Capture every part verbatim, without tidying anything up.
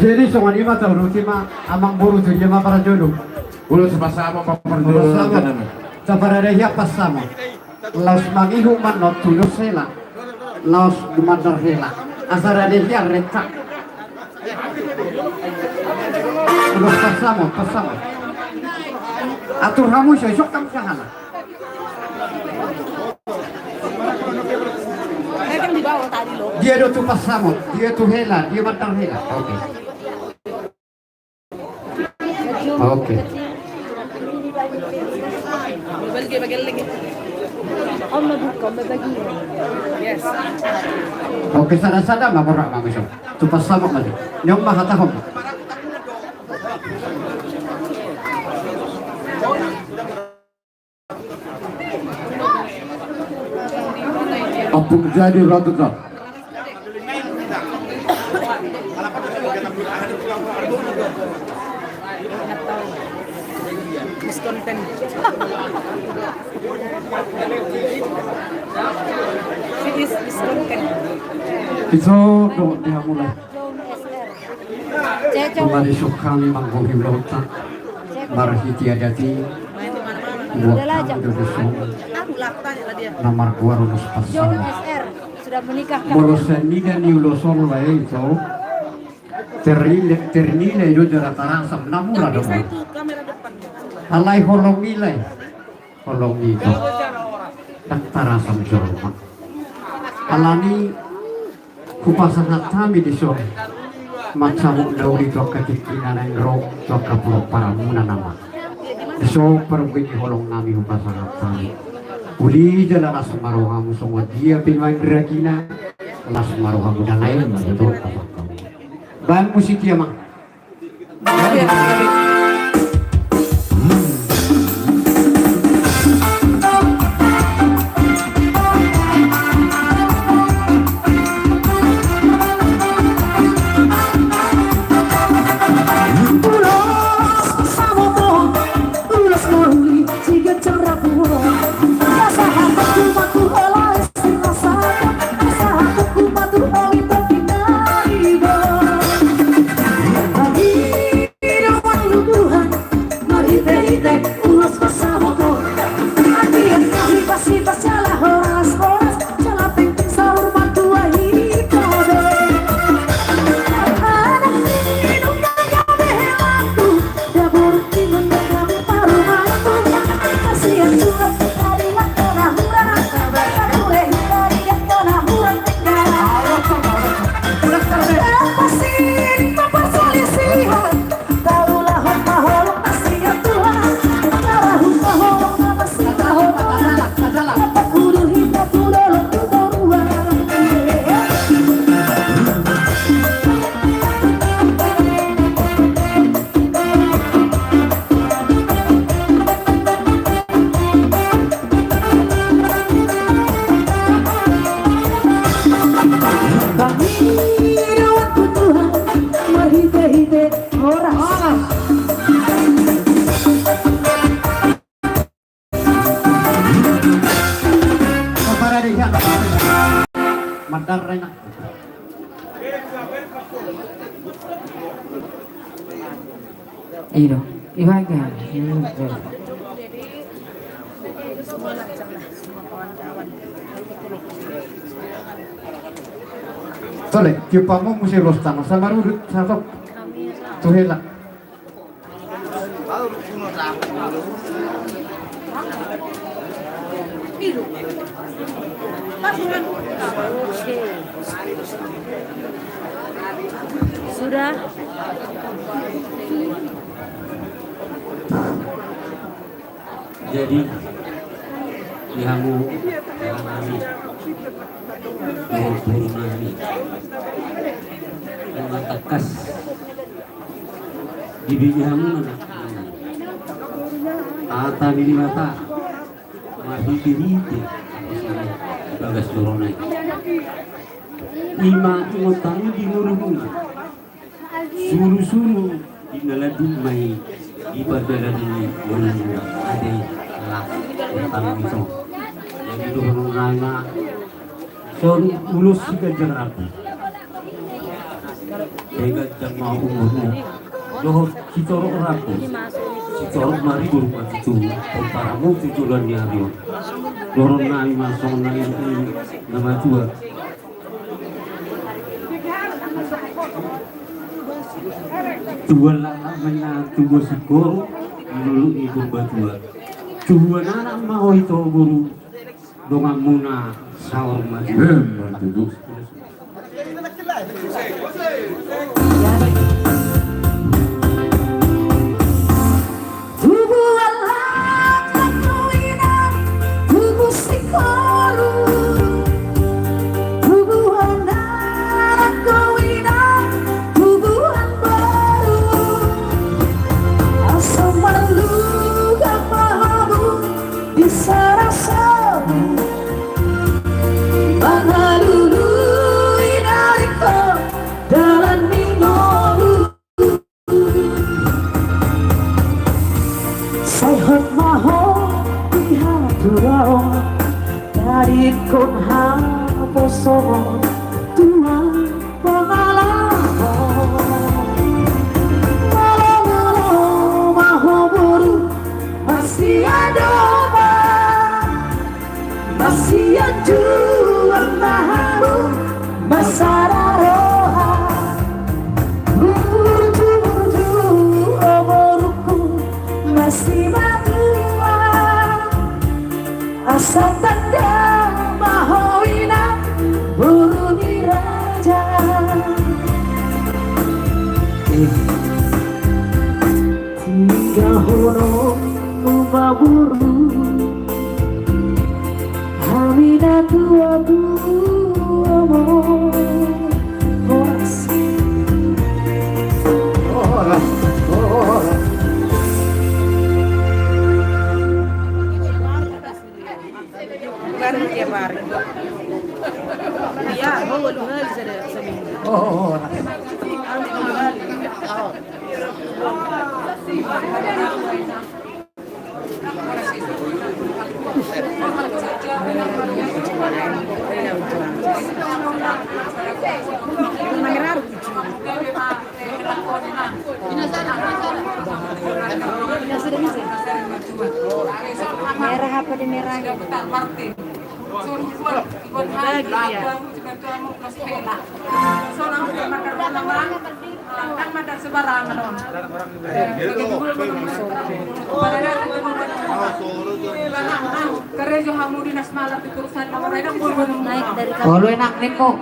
Jadi songon i ma, tauduti ma amangboru tu dia ma parjolo. Ulos pasamot, paparjolo. Pasamot. Taparade hian pasamot. Laos mangihut ma annon tu dos hela. Laos dumandar hela. Asa rade hian renta. Ulos pasamot, pasamot. Atur hamu, isok hamu sahala. Dia do tu pasamot, dia tu hela, dia mandar hela. Oke. Oke. Oke, sada-sada ma, borat ma, isok. Tu pasamot ma. Nion ma hatahon. Ompung Jadi Ratuta. Miskonten. It is miskonten. Iso do dia mulai. Marisi hami manggohi ulaonta marhite adat i, buat hami do dison na margoar ulos pasamot. Molo sian nida ni ulos on lae, ito, ternilai, ternilai do jala tarasam, na mura do. Alai holong i lae, holong i, ito, ndang tarasam jolma. Alani hupasahat hami dison mansai uli tu angka tingki na naeng ro tu angka pomparanmuna nama. Dison parungkil ni holong nami hupasahat hami. Uli jala las ma rohamu songon dia pe nuaeng ragina, las ma rohamuna lae ma dison. Baen musik i, amang. Ido, ibaga. Tole, tiup hamu muse ulos tano, samarudut, satok. Tu hela. Sudah. Jadi, di hamu, di hamu, di hamu, di hamu, di hamu, di bini hamu, hata ni Debata, marhite-hite, di bagas dorona i. Ima ingot hamu di ngolumuna. Suru-suru di na landung ma i di pardalanan ni ngolumuna ate las bertanggung jawab. Jadi dohonon nami ma, son ulos si ganjang rambu. Ganjang ma umurmu dohot sitorop rambu, sitorop maribur ma tutu pomparanmu tu joloan ni ari on. Dohonon nami ma songon na nidok ni na matua. Tubuan laklak ma inna tubuan singkoru di luluk ni Purbatua. Tubuan anak ma ho ito boru, donganmuna saur matua. Emma tutu. Tubuan laklak ho inang, tubuan singkoru, tubuan anak ho inang, tubuan boru. Asa marlungun ma hamu di sarasamu, mangalului na ringkot dalan ni ngolu. Sai hot ma ho di hatuaon, tadingkon haposoon, tulang pangalahon. Malo, malo ma ho boru, masian domba, masian juang ma hamu, masada roha. Burju, burju, o borungku, masimatua. Asa tanda ma ho inang, boru ni raja. Tinggalhononmu ma boru, hami na tuatua ma. Horas. Horas, horas. Baru tiap hari. Iya, mau dua kali sada seminggu. Oh, oh, oh. Harus dua kali. Oh. Merah apa di merah? Bagi dia. Naik dari. Olo, enak nih kok.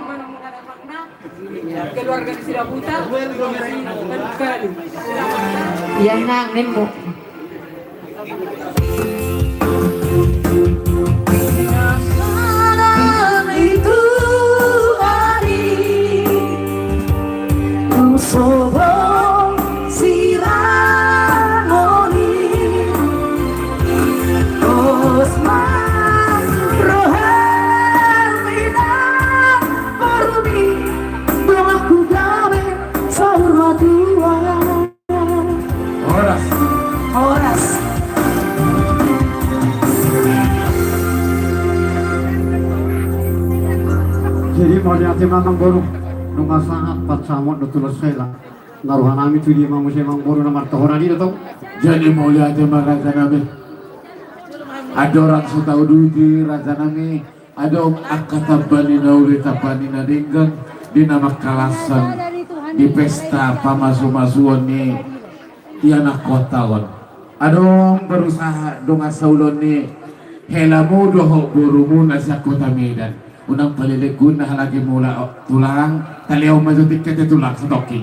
Keluarga di Sidabutar. Iya, nang, nin, Bu. Itu ari ku sobo sirang oli. Kosma roham inang parumi. Donganku gabe saur matua. Horas. Horas. Jadi mauliate ma amangboru, nunga sahat pansamot do tulos hela. Na rohanami tu dia ma muse amangboru na martohonan i do tong. Jadi mauliate ma rajanami. Andorang so tauduti rajanami. Adong angka tamba ni na uli, tamba ni na denggan di na mangkalashon di pesta pamasumasuon ni ianakhonta on. Adong berusaha dongan saulaon ni helamu dohot borumu na sian kota Medan. Unang palelengkun na halage mula tulang, talehon ma jo tiketna tulang satongkin.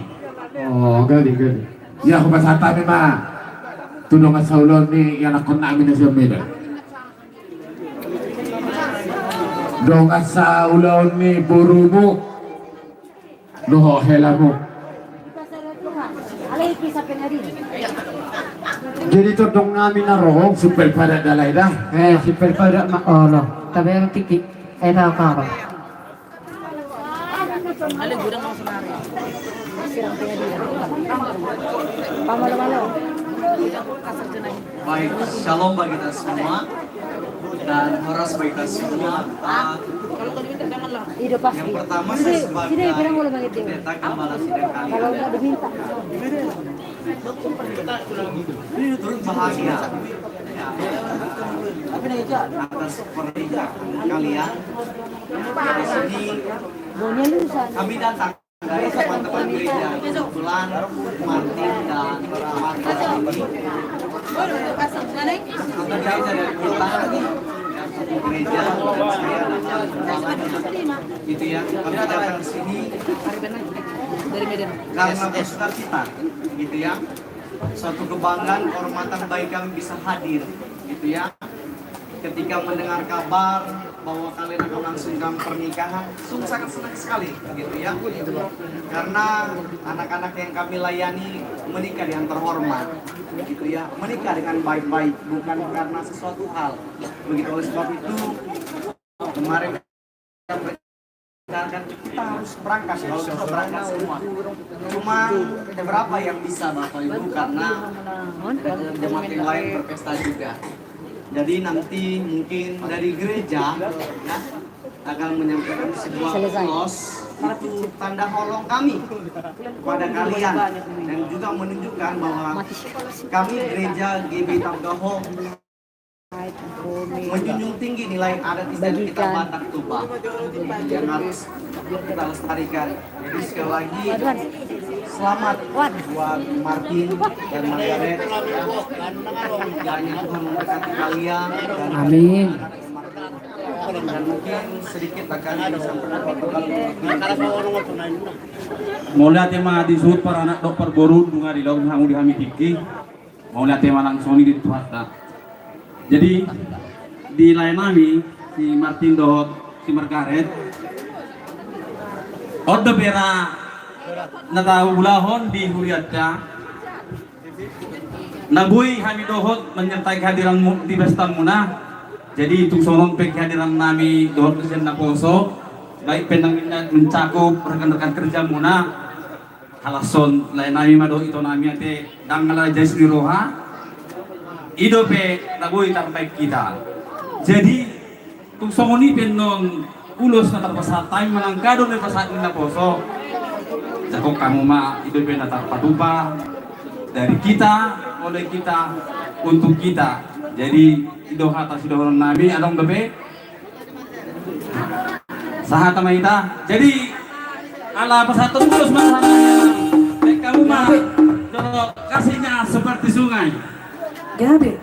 Oh, gari, gari. Ia hupasahat hami ma tu dongan saulaon ni ianakhonnami na sian Medan. Dongan saulaon ni borumu dohot helamu. Jadi tondong nami na ro. Sumpel padat da lae da. Eh, sumpel padat ma olo. Tabe tiki. Eh, tahu kau. Baik, shalom bagi kita semua. Dan horas bagi kita semua. Ah, Ido pasti. Yang pertama, saya sebagai pendeta gembala sidang kalian. Kalau mau diminta. Turut bahagia atas pernikahan kalian. Di sini kami datang dari teman-teman gereja, kebetulan Martin dan Marta ini. Karena dia dari kota, gereja, saya datang, gitu ya. Kami datang ke sini karena bersukacita, gitu ya. Suatu kebanggaan, kehormatan bagi kami bisa hadir, gitu ya. Ketika mendengar kabar bahwa kalian akan melangsungkan pernikahan, sungguh sangat senang sekali, gitu ya. Karena anak-anak yang kami layani menikah dengan terhormat, gitu ya. Menikah dengan baik-baik, bukan karena sesuatu hal. Begitu, oleh sebab itu, kemarin kan kita harus berangkat, kalau bisa berangkat semua. Cuma beberapa yang bisa, Bapak Ibu, karena ada jemaat yang lain berpesta juga. Jadi nanti mungkin dari gereja, ya, akan menyampaikan sebuah ulos, itu tanda holong kami kepada kalian dan juga menunjukkan bahwa kami gereja G B Targahong menjunjung tinggi nilai adat istiadat kita Batak Toba yang harus kita lestarikan. Jadi sekali lagi, selamat buat Martin dan Margaret. Kiranya Tuhan memberkati kalian dan amin. Dan mungkin sedikit akan disampaikan. Mauliate ma di suhut paranak dohot parboru, nunga dilaho hamu di hami tingki. Mauliate ma langsung di Tuhanta. Jadi di lae nami si Martin dohot si Margaret, on dope ra na taulahon di hurianta. Na boi hami dohot menyertai kehadiranmu di pestamuna. Jadi tung songon on pe kehadiran nami dohot sian naposo, baik pe na mencakup rekan-rekan kerjamuna. Halashon lae nami ma dohot ito nami ate, ndang ala jais ni roha, i dope na boi tarbaen hita. Jadi tung songon i pe annon ulos na tarpasahat hami, manang angka do na pasahat ni naposo. Jangkon hamu ma, i dope na tarpatupa dari kita, oleh kita, untuk kita. Jadi i do hata sidohonon nami, adong dope? Sahat ma hita. Jadi ala pasahathon ulos ma hata. Baen hamu ma jolo, kasihnya seperti sungai. Gabe.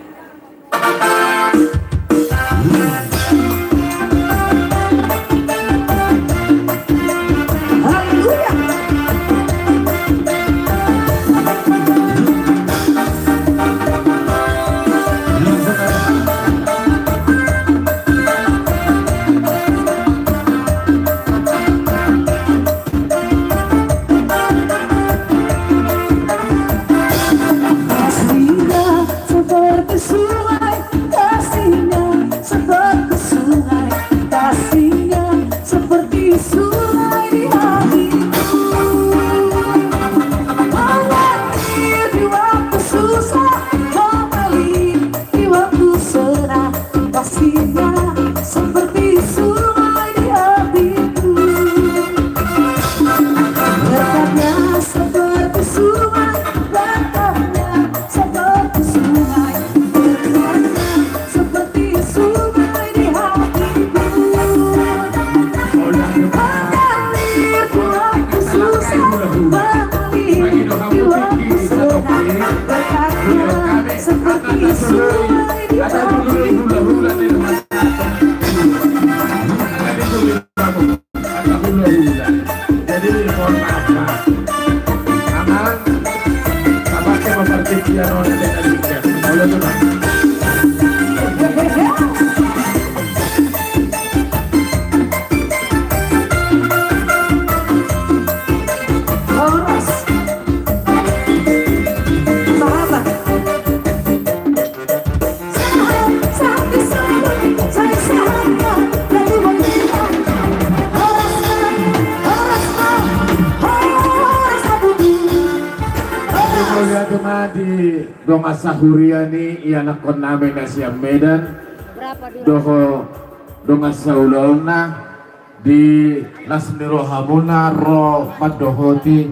Kasihnya seperti sungai, kasihnya seperti sungai, kasihnya seperti sungai di hatiku. Mengalir di waktu susah, mengalir di waktu senang, kasihnya seperti sungai di hatiku. Berkatnya seperti sungai, berkatnya seperti sungai, berkatnya seperti sungai di hatiku. Mengalir di waktu susah, mengalir di waktu senang, berkatnya seperti sungai di hatiku. Jadi mohon maaf, Pak. Aman? Tapakai memperkecil orang dengan demikian. Boleh tuh, Pak? Horas. Sahabat. Mauliate ma di dongan sahurian i, ianakkon nami na sian Medan. dohot dongan saulaonna di las ni rohamuna ro mandohoti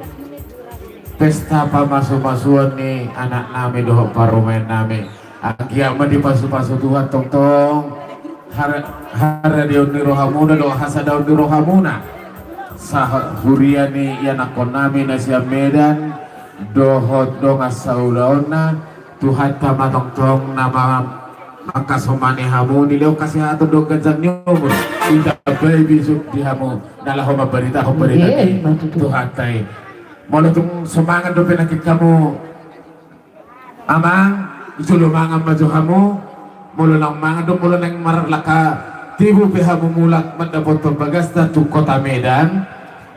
pesta pamasumasuon ni anaknami dohot parumaennami. Anggiat ma dipasupasu Tuhan tongtong har-, haradeon ni rohamuna dohot hasadaon ni rohamuna sahuria ni ianakkonnami na sian Medan dohot dongan saulaonna. Tuhanta ma tongtong na ma-, mangkasomani hamu, dilehon hasehaton dohot ganjang ni umur, ditambai bisuk di hamu na laho mambaritahon barita ni Tuhanta i. Molo tung so mangan dope nangkin hamu, amang, jolo mangan ma jo hamu. Molo naung mangan do, molo naeng marlangka tibu pe hamu mulak mandapothon bagasta tu kota Medan,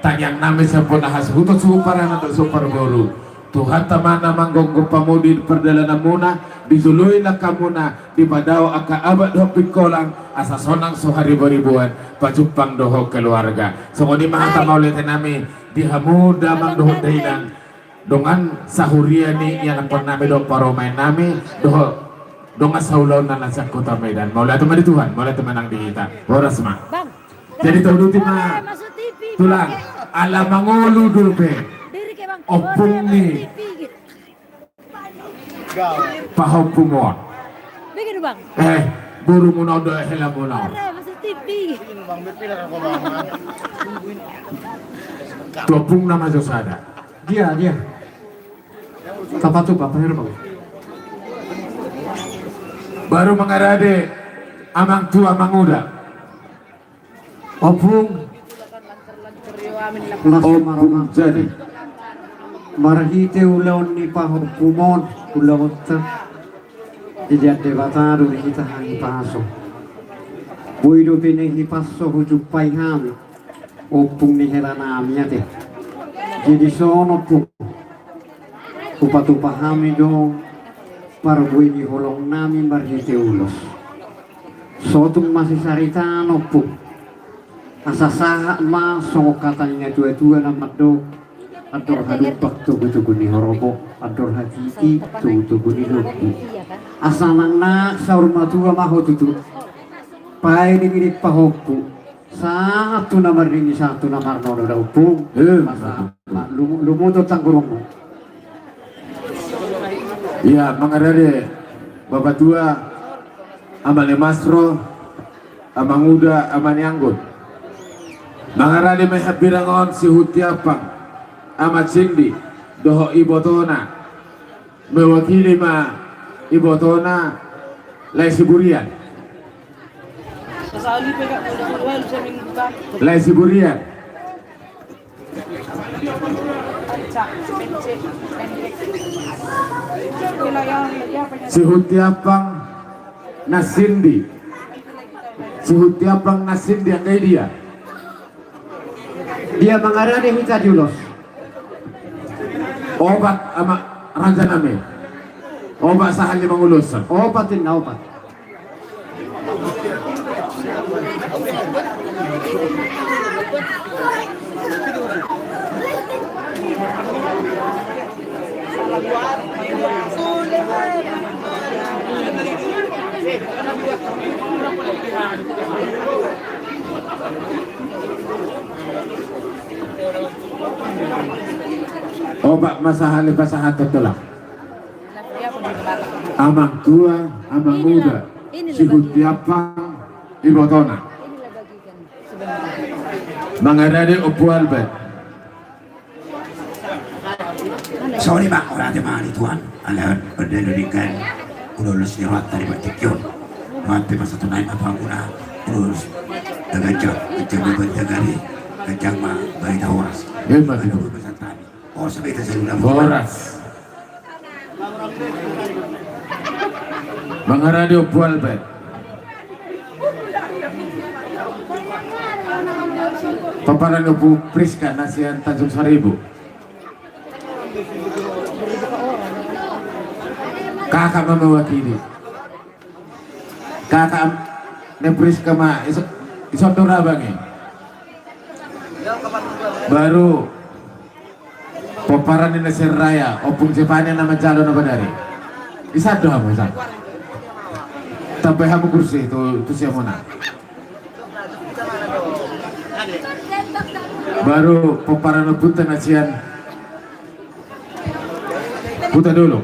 tangiangnami sian bona hasuhuton, suhut paranak dohot suhut parboru. Tuhanta ma na manggomgom hamu di pardalananmuna, dijoloi langkamuna, dipadaok angka abang dohot pingkolang, asa sonang so hariboriboan, pajumpang dohot keluarga. Songon i ma hata mauliatenami di hamu damang dohot dainang, dongan sahuria ni ianakkonnami dohot parumaennami dohot dongan saulaonna na sian kota Medan. Mauliate ma di Tuhan, mauliate ma nang di hita. Horas ma. Jadi tauduti ma, tulang, ala mangolu dope ompung ni pahompumon. Eh, borumuna on do helamuna on. Tu ompungna ma jo sada. Dia, dia. Tapatu bapak, ya, Bang. Baru mangarade amang tua, amang uda. Ompung. Las. Ompung, jadi marhite ulaon ni pahompumon, ulaonta dilean Debata do di hita hahipason. Boi dope na hipason hujumpai hami ompung ni helanami ate. Jadi songon ompung, hupatupa hami do parbue ni holongnami marhite ulos. Sotung masisarita ompung. Asa sahat ma songon hata ni natuatua na mandok: Andor hadumpang togutogu ni horbo, andor hatiti togutogu ni lombu. Asa nang na saur matua ma ho tutu. Paidingiding pahompu. Sahat tu na marnini, sahat tu na marnono da ompung. Eh, masa, ma, lumu-, lumuton tanggurungmu. Ia, mangarade bapatua, ama ni Masro, amang uda, ama ni Anggun. Mangarade ma hambirang on si Hutiampang, ama Cindi, dohot ibotona. Mewakili ma ibotona Lae Siburian. Lae Siburian. Si Hutiampang na Sindi. Si Hutiampang na Sindi, angka i dia. Dia mangarade hita di ulos. Opat ama rajanami. Opat sahat lima ulos. Opat inna, opat. Opat ma sahat, pasahathon tulang. Amang tua, amang uda, si Hutiampang, ibotona. Mangarade Ompu Albert. Songon i ma, mauliate ma di Tuhan, ala on, ondeng do denggan ulos ni rohanta di partingkian on. Mauliate ma sahat tu na i ma tu hamuna, ulos na ganjang, ganjang ma bahen tagane, ganjang ma barita horas. Ima tutu. Horas ma hita saluhutna. Horas. Mangarade Ompu Albert. Pomparan ni Ompu Priska na sian Tanjung Saribu. Kakak ma mewakili. Kakak ni Priska ma, ison, ison do ra bang i. Baru pomparan ni na sian Raya, Ompung Jepane na manjalo na badari. Isan do hamu, isan. Tambai hamu kursi tu, tu sian muna. Baru pomparan ompunta na sian Hutadolok.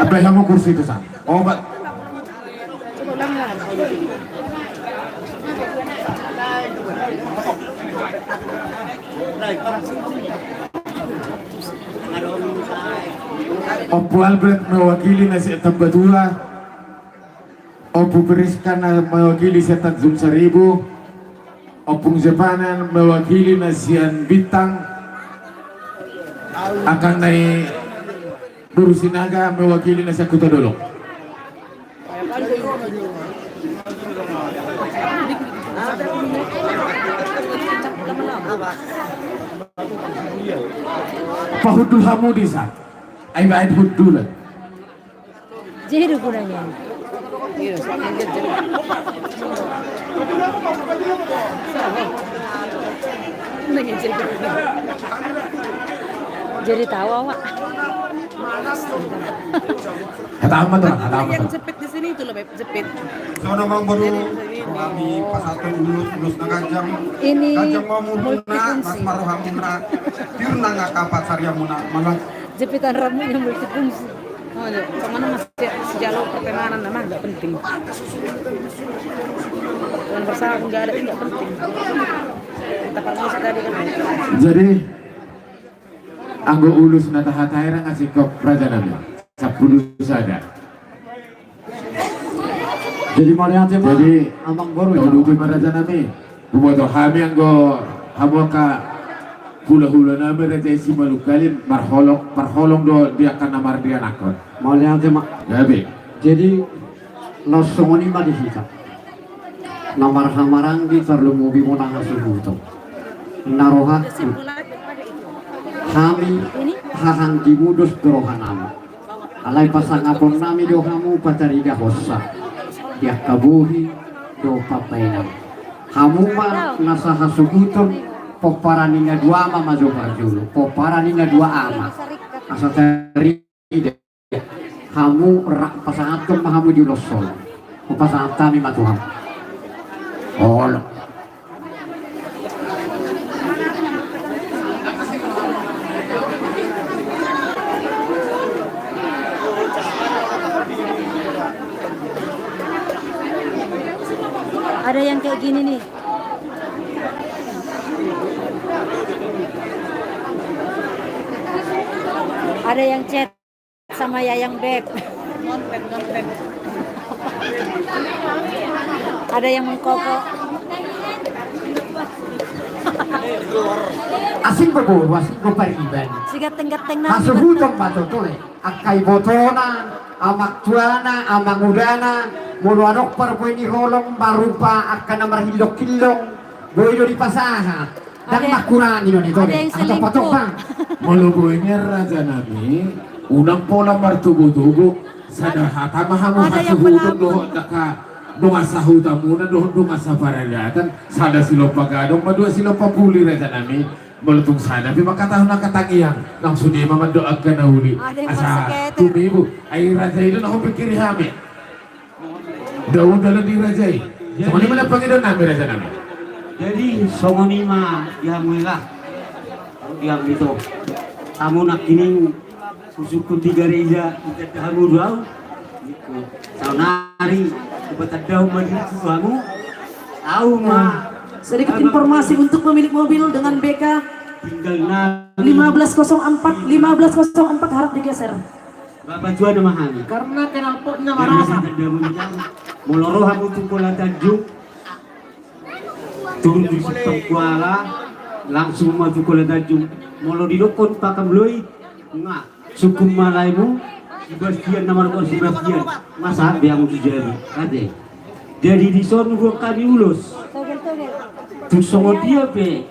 Tambai hamu kursi tu sian. Obat. Ompu Albert mewakili na sian Tambatua. Ompu Priska na mewakili sian Tanjung Saribu. Ompung Jepana mewakili na sian Bintang. Angkang nai boru Sinaga mewakili na sian Hutadolok. Pahundul hamu disi. Ai baen hundulan. Jadi gunanya. Jadi tahu awak. Hataman tu, hataman tu. Yang jepit di sini itu loh, Beb, jepit. Songon i ma boru, kami pasahat ulos, ulos na ganjang. Ini ganjang ma umurmuna, multifungsi. Las ma rohamuna. Tiur nang angka pansarianmuna, malah. Jepitan rambutnya multifungsi. Oh, iya. Kemana masih sejalo pertemanan, nama nggak penting. Dengan bersama nggak ada, nggak penting. Kata Pak Mus tadi kan. Jadi, anggo ulos na tahatai ra nga singkop raja nami. Sampulu sada. Jadi mauliate ma. Jadi, amang boru, tauduti ma raja nami. Huboto hami anggo hamu angka hulahula nami raja i Simalunggulon marholong, parholong do di angka na mardianakhon. Mauliate ma. Gabe. Jadi, laos songon i ma di hita. Na marhahamaranggi tarlumobi muna hasuhuton. Na rohangku. Hami hahanggimu dos do rohanami. Alai pasangapon nami do hamu pataridahonsa. Di angka bohi do pambahenan. Hamu ma na sahasuhuton pomparan ni na dua ama ma jo parjolo. Pomparan ni na dua ama. Asa tarida. Hamu ra pasahathon ma hamu di ulos on. Hupasahat hami ma tu hamu. Olo. Ada yang kayak gini nih. Ada yang chat sama Yayang Beb. Ada yang mengkoko. Asing bebo, asing bebo pariban. Sigateng-gateng nami. Hasuhuton ma totole. Angka ibotona, amang tuana, amang udana, molo adong parbue ni holong, marupa angka na marhillong-hillong, boi do dipasahat. Ndang mangkurangi do ni tole. Ada yang selingkuh. Molo boi nian raja nami, unang pola martobo-tobo, sada hata ma hamu hasuhuton dohot angka dongan sahutamuna, dohot dongan saparadaton, sada silompa gadong ma dua silompa puli raja nami, molo tung sada pe mangkatahon angka tangiang, nang sude ma mandok angka na uli. Asa tumibu, ai raja i do na hupingkiri hami. Dao dalan di raja i. Songon i ma na pangidoan nami raja nami. Jadi songon i ma di hamu i lah. Di hamu ito. Hamu nangkining husungkun di gareja, ditanda hamu do au. Saonari hupatandahon ma diriku tu hamu. Au ma. Sedikit informasi untuk pemilik mobil dengan B K lima belas kosong empat, lima belas kosong empat harap digeser. Bapak tuan nama hami. Karena knalpotnya marasa. Molo ro hamu tu Kota Tanjung, turun di Simpang Kuala, langsung ma tu Kota Tanjung. Molo didokkon Pakamloi, nga sungkun ma laemu, Sebastian nama rokok Sebastian. Masa be hamu tu jabu. Ate. Jadi dison huboan hami ulos. Tu songon dia pe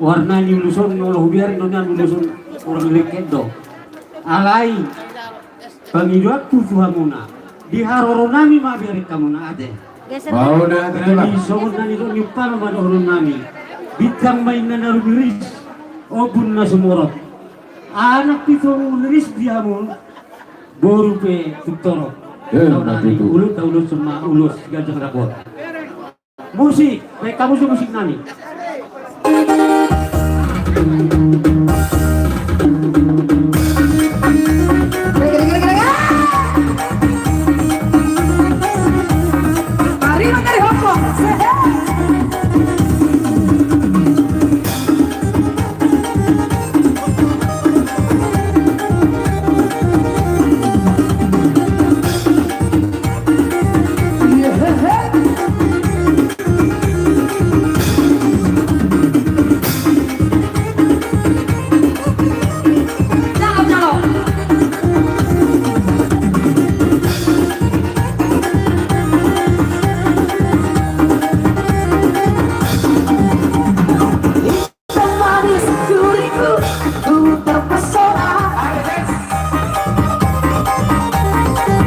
warna ni ulos on, molo hubiar do nian ulos on, orang lengket do. Alai pangidoanku tu hamuna, di haroro nami ma biarik hamuna ate. Jadi songon na nidok ni umpama ma dohonon nami. Bintang ma inna na rumiris, ombun na sumorop. Anak pitu liris di hamu, boru pe tung torop. Eh, na tutu. Ulos, ulos, ulos, ganjang rapot. Musik, baen hamu jo musik nami.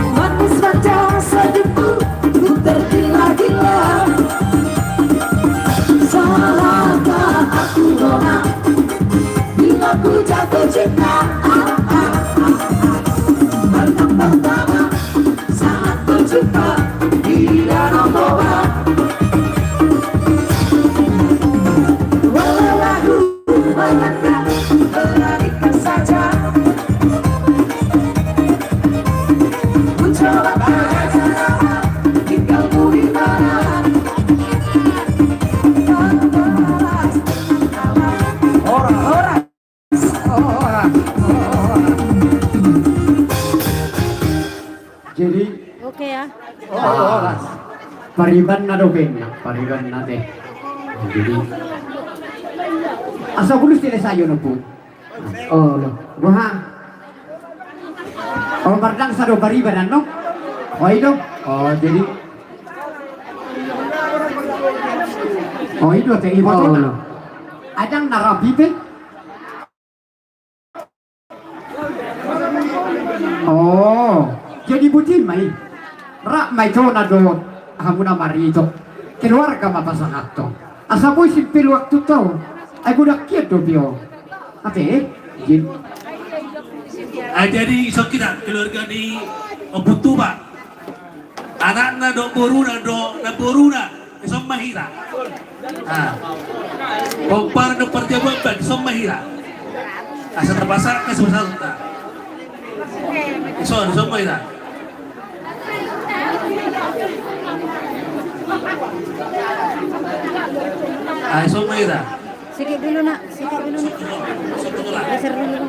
Manis mata senyummu, ku tergila-gila. Salahkah aku, Rona, bila ku jatuh cinta? Pertama-tama saat berjumpa di Danau Toba. Walau ragu, bayangkan, beranikan saja. Ku coba tanya, tinggalmu di mana? Horas, horas. Jadi, oke ya. Ah, paribanna dope, paribanna te. Jadi, asa bulus tele sayo nopo. Oh, lo. Boha. Oh, mardangsa do pariban annon. Oh, i do. Oh, jadi. Oh, i do te, i do. Oh, lo. Adong na rapi pe. Oh, jadi boti ma i. Rap ma ito na dohot hamu na marito. Keluarga ma pasahathon. Asa boi simpel waktu tau. Ai godang hian dope on. Ate, izin. Ah, jadi ison hita keluarga ni Ompu Tuba. Anakna dohot boruna dohot namboruna, ison ma hira. Ah. Pomparan dohot parjabu-jabu, ison ma hira. Asa tapasahat, asa tapasahat. Ison, ison ma hira. Ah, ison ma hira. Sikit dulu, Nak. Sikit dulu, Nak. Geser dulu,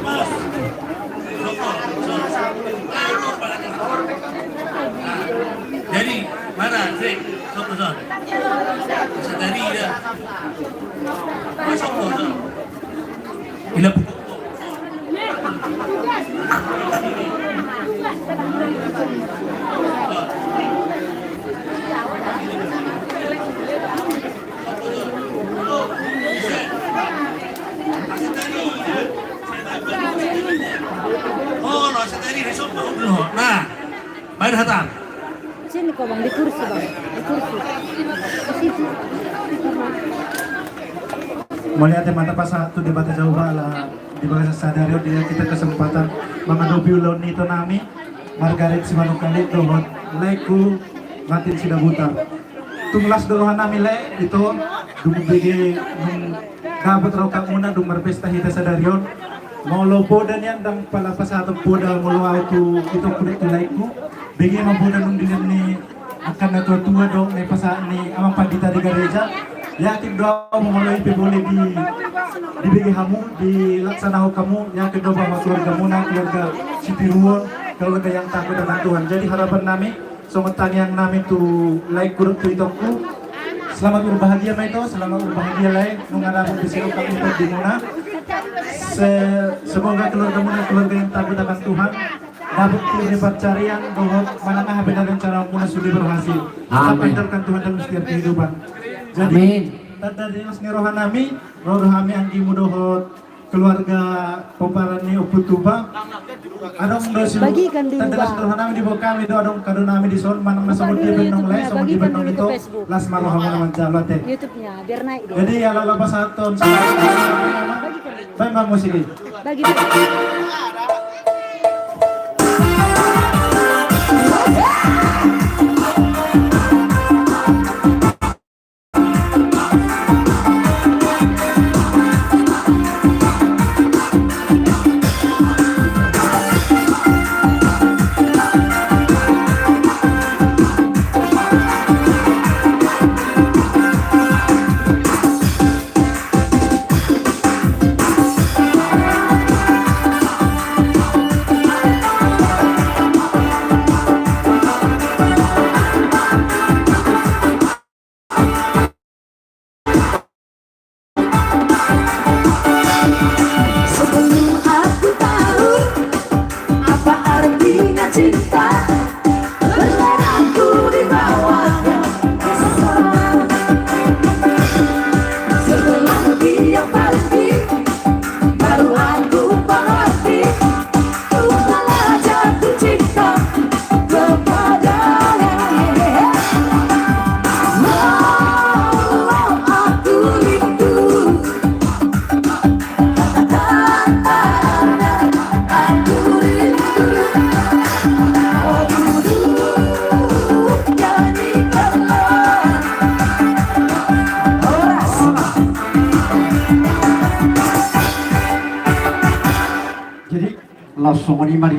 Bang. Jadi, mana? Sik, sop, sop. Sadari ya. Masuk, sop. Ila. Nah, baen hata. Sini kau, Bang, di kursi, Bang. Di kursi. Di situ. Mauliate ma tapasahat tu Debata Jahowa ala di bagasan sadari on di hita kesempatan mangadopi ulaon ni ito nami Margaret Simanungkalit dohot laengku Martin Sidabutar. Tung las do roha nami, Lae, ito, dung bege, dung dapot rongkapmuna, dung marpesta hita sadari on. Molo poda nian ndang pala pasahaton poda molo au tu itongku dohot tu laengku. Bege ma poda nunga dilehon ni angka na tua-tua dohot na dipasahat ni amang pandita di gareja. Yakin do au molo i pe boi di, dibege hamu, dilaksanahon hamu, yakin do bahwa keluargamuna, keluarga Sitiruon, keluarga yang takut akan Tuhan. Jadi harapan nami, songon tangiang nami tu laengku dohot tu itongku. Selamat berbahagia ma ito, selamat berbahagia, Lae, nunga dapot disi rongkap ni pandimuna. Se-, semoga keluargamuna keluarga yang takut akan Tuhan. Dapot tu di pancarian dohot manang aha pe na rencana muna sude berhasil. Amin. Tetap andalkan Tuhan dalam setiap kehidupan. Jadi, amin. Tanda ni las ni roha nami, ro do hami anggimu dohot keluarga pomparan ni Ompu Tuba. Adong do si, bagikan dulu, tanda las ni roha nami, diboan hami do adong kado nami dison, manang na songon dia pe annon, Lae, songon dia pe annon ito, las ma rohamuna manjalo, ate. YouTube-nya, biar naik dia. Jadi, ala lapasaton. Bagikan dulu. Baen ma musik i. Bagi, bagi. Sebelum aku tahu apa artinya cinta, berlarian ku di bawahnya. Setelah dia pergi, baru aku mengerti, ku malah jatuh cinta kepadanya. Walau aku rindu, jadi, laos songon i ma di